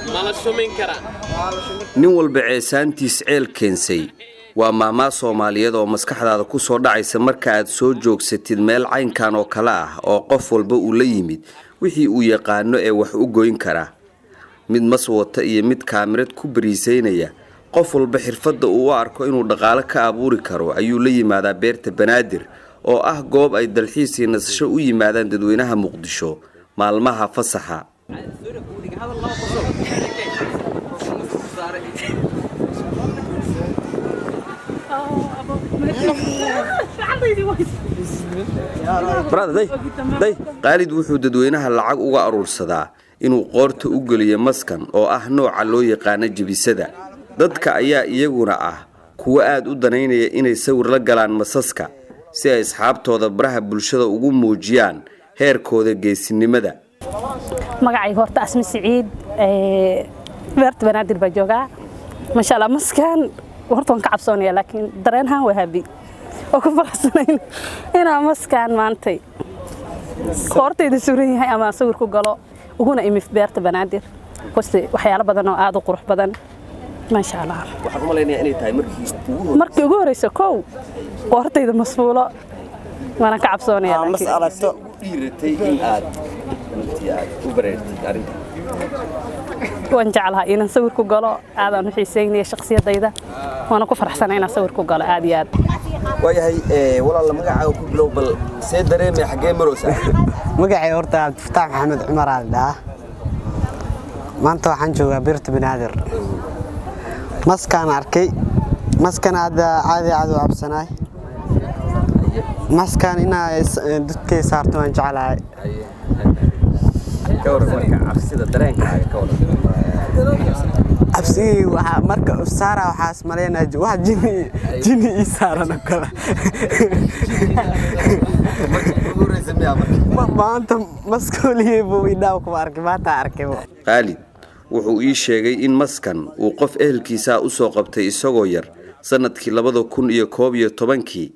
Mala sumin karaa? Nin walba ceesaantiis ceel keensay waa maahmaah Soomaaliyeed oo maskaxdaada ku soo dhacaysa marka aad soo joogsatid meel caynkan oo kale ah, oo qof walba uu la yimid wixii uu yaqaano ee wax u goyn kara, mid mas wata iyo mid kaamirad ku bariisaynaya. Qof walba xirfadda uu u arko inuu dhaqaale ka abuuri karo ayuu la yimaadaa beerta Banaadir, oo ah goob ay dalxiis iyo nasasho u yimaadaan dadweynaha Muqdisho maalmaha fasaxa. Qaalid wuxuu dadweynaha lacag uga aruursadaa inuu qoorta u geliyo maskan oo ah nooca loo yaqaano jebisada. Dadka ayaa iyaguna ah kuwo aad u danaynaya inay sawir la galaan masaska si ay asxaabtooda baraha bulshada ugu muujiyaan heerkooda geesinimada. Magacayga horta Asmi Siciid, beerta Banaadir baa joogaa. Maasha Allah, maskan horta waan ka cabsoonaya, laakiin dareenhaan waa happy oo ku faraxsanayn inaan maskaan maantay qoortayda suran yahay ama aan sawir ku galo, uguna imif beerta Banaadir koste waxyaalo badan oo aad u qurux badan, maasha Allah. Waxaan u malaynayaa inay tahay markii ugu Markii ugu horeysa kow qoortayda masfuulo, waana ka cabsoonaya. Mas laakiin aragto dhiiratay in aad runtii aad u bareertid arrinta. Waan jeclahay inaan sawir ku galo, aadaan u xiiseynaya shakhsiyadayda, waana ku faraxsanay inaan sawir ku galo aad iyo aad. Waayahay walaalla, magacaaga ku bilow, bal see dareemaya, xaggee maroosa? Magacay horta Cabdifataax Maxamed Cumar aa la dhahaa. Maanta waxaan joogaa beerta Banaadir, maskaan arkay. Maskan hadda caadi caadi u cabsanaay. Maskan inaa dadkay saarto waan jeclahay. Ka waran marka cabsida, dareenkaaga ka waran? Cabsigii waxaa marka saara waxaa ismaleynaa wax jini jini ii saaran oo kale. Maanta maskooliyey buu indhaha kuma arkay, maanta arkay. Khaalid wuxuu ii sheegay in maskan uu qof ehelkiisaa u soo qabtay isagoo yar sannadkii 2011-kii,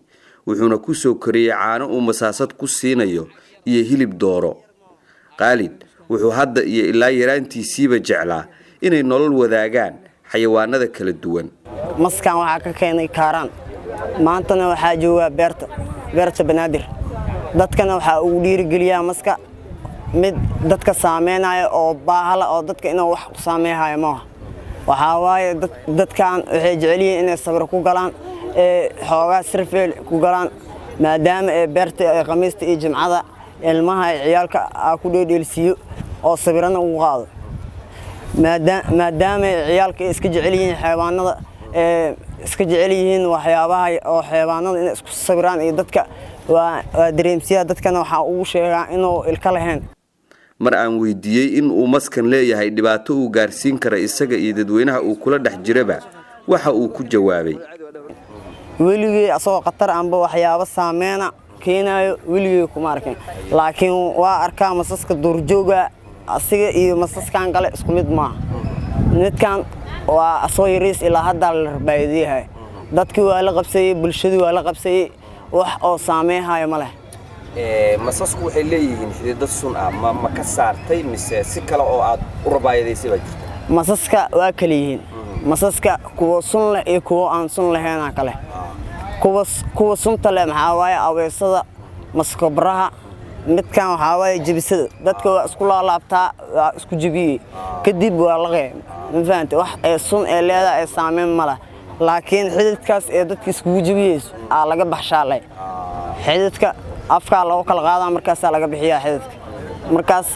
wuxuuna ku soo koriyey caano uu masaasad ku siinayo iyo hilib dooro. Khaalid wuxuu hadda iyo ilaa yaraantiisiiba jeclaa inay nolol wadaagaan xayawaanada kala duwan. Maskan waxaa ka keenay Kaaraan, maantana waxaa joogaa beerta Banaadir. Dadkana waxaa ugu dhiirigeliyaa maska mid dadka saameynaya oo baahala oo dadka inuu wax ku saameynhayo maaha. Waxaa waaye dadkan waxay jecel yihiin inay sawir ku galaan, ee xoogaa sirfeel ku galaan, maadaama ee beerta ee Khamiista iyo Jimcada ilmaha ee ciyaalka aa ku dheedheelsiiyo oo sawirana ugu qaado, maadaama ay ciyaalka iska jecel yihiin xayawaanada, ee iska jecel yihiin waxyaabaha oo xayawaanada inay isku sawiraan iyo dadka waa dareemsiyaa. Dadkana waxaa ugu sheegaa inuu ilka lahayn. Mar aan weydiiyey in uu maskan leeyahay dhibaato uu gaarsiin kara isaga iyo dadweynaha uu kula dhex jiraba, waxa uu ku jawaabay: Weligey asagoo khatar anba waxyaabo saameena keenaayo weligey kuma arkin, laakiin waa arkaa masaska duurjooga. Asiga iyo masaskan kale isku mid maaha. Midkan waa asoo yariis ilaa haddaa la rabaayadiyahay. Dadkii waa la qabsayey, bulshadii waa la qabsayey, wax oo saameynhayo ma leh. Masasku waxay leeyihiin xididad sun ah, ma ka saartay mise si kale oo aad u rabaayadaysay baa jirta? Masaska waa kala yihiin, masaska kuwa sun leh iyo kuwa aan sun lahaynaa kale. Kuwa sunta leh maxaa waaye aweesada, maskobraha. Midkan waxaa waaye jebisada. Dadka waa isku laalaabtaa, waa isku jebiyey, kadib waa laqee. Ma fahante? Wax ee sun ee leedahay ee saameyn ma leh, laakiin xididkaas ee dadka iskugu jebiyeyso aa laga baxshaalay. Xididka afkaa loogu kala qaadaa, markaasaa laga bixiyaa xididka. Markaas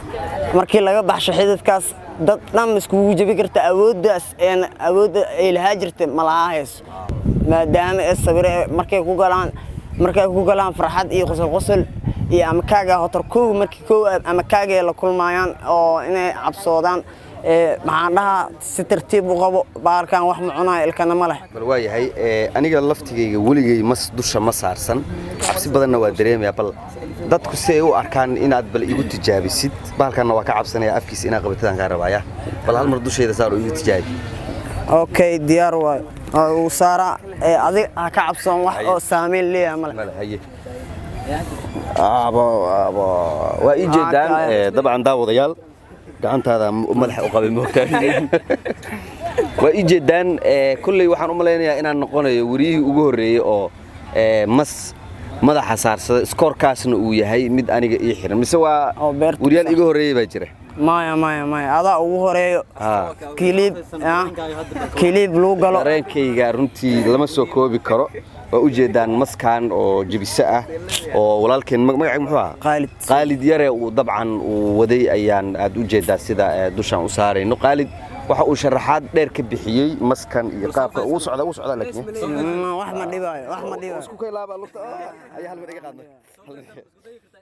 markii laga baxsho xididkaas, dad dhan ma iskugu jebi karta. Awooddaas een awoodda ay lahaa jirta ma lahaa hayso, maadaama ee sawire markay ku galaan farxad iyo qosol qosol iyo ama kaaga hotor kow markii kow ama kaagay la kulmayaan oo inay cabsoodaan. Ee maxaan dhahaa, si tartiib u qabo bahalkan, wax ma cunayo, ilkana ma leh. Bal waayahay, aniga laftigayga weligay mas dusha ma saarsan, cabsi badanna waa dareemayaa. Bal dadku si ay u arkaan inaad bal igu tijaabisid bahalkanna, waa ka cabsanaya afkiisa inaa qabatadaan kaa rabaaya. Bal hal mar dushayda saar oo igu tijaabi. Okay, diyaar waayo, waa uu saaraa. Ee adig ha ka cabsoon, wax oo saameyn leeyahay ma leh. Male haye. Abo abo, waa ii jeedaan. Dabcan daawadayaal, Gacantaada madaxa u qabay, moogtaa? Waa ii jeedaan. Kolley waxaan u malaynayaa inaan noqonayo wariyihii ugu horreeyey oo mas madaxa saarsada, iskoorkaasna uu yahay mid aniga ii xiran, mise waa Oo beerta wariyaal iga horreeyey baa jira? Maya, maya, maya, adaa ugu horeeyo. Kiliib kiliib lagu galo. Dareenkayga runtii lama soo koobi karo. Waa u jeedaan maskan oo jebiso ah oo walaalkeen, magacayga muxuu ahaa? Qaalid. Qaalid yare uu dabcan uu waday ayaan aad u jeedaa sida dushaan u saarayno. Qaalid waxa uu sharaxaad dheer ka bixiyey maskan iyo qaabka uu socda, uu socda, laakiin Wax ma dhibaayo, wax ma dhibaayo. Isku kaylaaba lugta ayaa hal mar iga qaadnay.